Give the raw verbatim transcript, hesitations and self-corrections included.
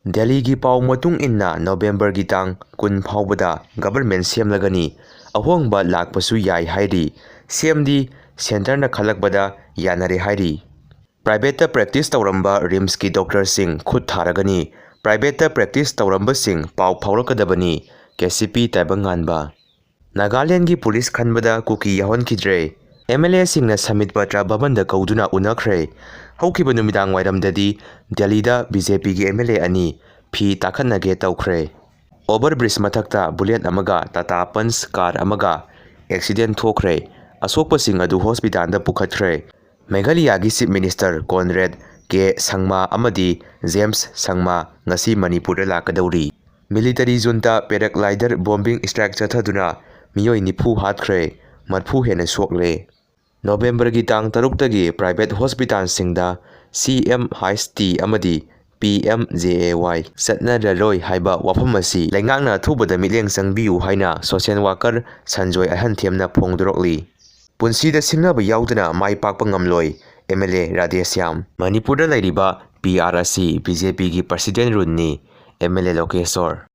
ꯗꯦꯜꯂꯤꯒꯤ ꯄꯥꯎ ꯃꯇꯨꯡ ꯏꯟꯅ ꯅꯣꯕꯦꯝꯕꯔꯒꯤ ꯇꯥꯡ ꯀꯨꯟ ꯐꯥꯎꯕꯗ ꯒꯕꯔꯃꯦꯟ ꯁꯦꯝꯂꯒꯅꯤ꯫ ꯑꯍꯣꯡꯕ ꯂꯥꯛꯄꯁꯨ ꯌꯥꯏ ꯍꯥꯏꯔꯤ꯫ ꯁꯦꯝꯗꯤ ꯁꯦꯟꯇꯔꯅ ꯈꯜꯂꯛꯄꯗ ꯌꯥꯅꯔꯦ ꯍꯥꯏꯔꯤ꯫ ꯄ꯭ꯔꯥꯏꯚꯦꯠꯇ ꯄ꯭ꯔꯦꯛꯇꯤꯁ ꯇꯧꯔꯝꯕ ꯔꯤꯝꯁꯀꯤ ꯗꯣꯛꯇꯔꯁꯤꯡ ꯈꯨꯠ ꯊꯥꯔꯒꯅꯤ꯫ ꯄ꯭ꯔꯥꯏꯚꯦꯠꯇ ꯄ꯭ꯔꯦꯛꯇꯤꯁ ꯇꯧꯔꯝꯕꯁꯤꯡ ꯄꯥꯎ ꯐꯥꯎꯔꯛꯀꯗꯕꯅꯤ꯫ ꯀꯦ ꯁꯤ ꯄꯤ ꯇꯥꯏꯕꯪꯉꯥꯟꯕ꯫ ꯅꯥꯒꯥꯂꯦꯟꯒꯤ ꯄꯨꯂꯤꯁ ꯈꯟꯕꯗ ꯀꯨꯀꯤ ꯌꯥꯎꯍꯟꯈꯤꯗ꯭ꯔꯦ꯫ ꯑꯦꯝ ꯑꯦꯜ ꯑꯦꯁꯤꯡꯅ ꯁꯃꯤꯠ ꯄꯇ꯭ꯔ ꯚꯕꯟꯗ ꯀꯧꯗꯨꯅ ꯎꯅꯈ꯭ꯔꯦ꯫ ꯍꯧꯈꯤꯕ ꯅꯨꯃꯤꯗꯥꯡ ꯋꯥꯏꯔꯝꯗꯗꯤ ꯗꯦꯜꯂꯤꯗ ꯕꯤ ꯖꯦ ꯄꯤꯒꯤ ꯑꯦꯝ ꯑꯦꯜ ꯑꯦ ꯑꯅꯤ ꯐꯤ ꯇꯥꯈꯠꯅꯒꯦ ꯇꯧꯈ꯭ꯔꯦ꯫ ꯑꯣꯚꯔ ꯕ꯭ꯔꯤꯖ ꯃꯊꯛꯇ ꯕꯨꯂꯦꯠ ꯑꯃꯒ ꯇꯥꯇꯥ ꯄꯟꯆ ꯀꯥꯔ ꯑꯃꯒ ꯑꯦꯛꯁꯤꯗꯦꯟ ꯊꯣꯛꯈ꯭ꯔꯦ꯫ ꯑꯁꯣꯛꯄꯁꯤꯡ ꯑꯗꯨ ꯍꯣꯁꯄꯤꯇꯥꯜꯗ ꯄꯨꯈꯠꯈ꯭ꯔꯦ꯫ ꯃꯦꯘꯥꯂꯌꯥꯒꯤ ꯆꯤꯐ ꯃꯤꯅꯤꯁꯇꯔ ꯀꯣꯟꯔꯦꯗ ꯀꯦ ꯁꯪꯃꯥ ꯑꯃꯗꯤ ꯖꯦꯝꯁ ꯁꯪꯃꯥ ꯉꯁꯤ ꯃꯅꯤꯄꯨꯔꯗ ꯂꯥꯛꯀꯗꯧꯔꯤ꯫ ꯃꯤꯂꯤꯇꯔꯤ ꯖꯨꯟꯇꯥ ꯄꯦꯔꯥꯒ꯭ꯂꯥꯏꯗꯔ ꯕꯣꯝꯕꯤꯡ ꯁ꯭ꯇ꯭ꯔꯥꯏꯛ ꯆꯠꯊꯗꯨꯅ ꯃꯤꯑꯣꯏ ꯅꯤꯐꯨ ꯍꯥꯠꯈ꯭ꯔꯦ, ꯃꯔꯐꯨ ꯍꯦꯟꯅ ꯁꯣꯛꯂꯦ꯫ ꯅꯣꯕꯦꯝꯕꯔꯒꯤ ꯇꯥꯡ ꯇꯔꯨꯛꯇꯒꯤ ꯄ꯭ꯔꯥꯏꯚꯦꯠ ꯍꯣꯁꯄꯤꯇꯥꯜꯁꯤꯡꯗ ꯁꯤ ꯑꯦꯝ ꯍꯩꯆ ꯇꯤ ꯑꯃꯗꯤ ꯄꯤ ꯑꯦꯝ ꯖꯦ ꯑꯦ ꯋꯥꯏ ꯆꯠꯅꯔꯔꯣꯏ ꯍꯥꯏꯕ ꯋꯥꯐꯝ ꯑꯁꯤ ꯂꯩꯉꯥꯛꯅ ꯑꯊꯨꯕꯗ ꯃꯤꯠꯌꯦꯡ ꯆꯪꯕꯤꯌꯨ ꯍꯥꯏꯅ ꯁꯣꯁꯤꯌꯦꯜ ꯋꯥꯀꯔ ꯁꯟꯖꯣꯏ ꯑꯍꯟꯊꯦꯝꯅ ꯐꯣꯡꯗꯣꯔꯛꯂꯤ꯫ ꯄꯨꯟꯁꯤꯗ ꯁꯤꯡꯅꯕ ꯌꯥꯎꯗꯅ ꯃꯥꯏ ꯄꯥꯛꯄ ꯉꯝꯂꯣꯏ, ꯑꯦꯝ ꯑꯦꯜ ꯑꯦ ꯔꯥꯙꯦꯁ꯭ꯌꯥꯝ꯫ ꯃꯅꯤꯄꯨꯔꯗ ꯂꯩꯔꯤꯕ ꯄꯤ ꯑꯥꯔ ꯑꯁꯤ ꯕꯤ ꯖꯦ ꯄꯤꯒꯤ ꯄ꯭ꯔꯁꯤꯗꯦꯟ ꯔꯨꯜꯅꯤ, ꯑꯦꯝ ꯑꯦꯜ ꯑꯦ ꯂꯣꯀꯦꯁꯣꯔ꯫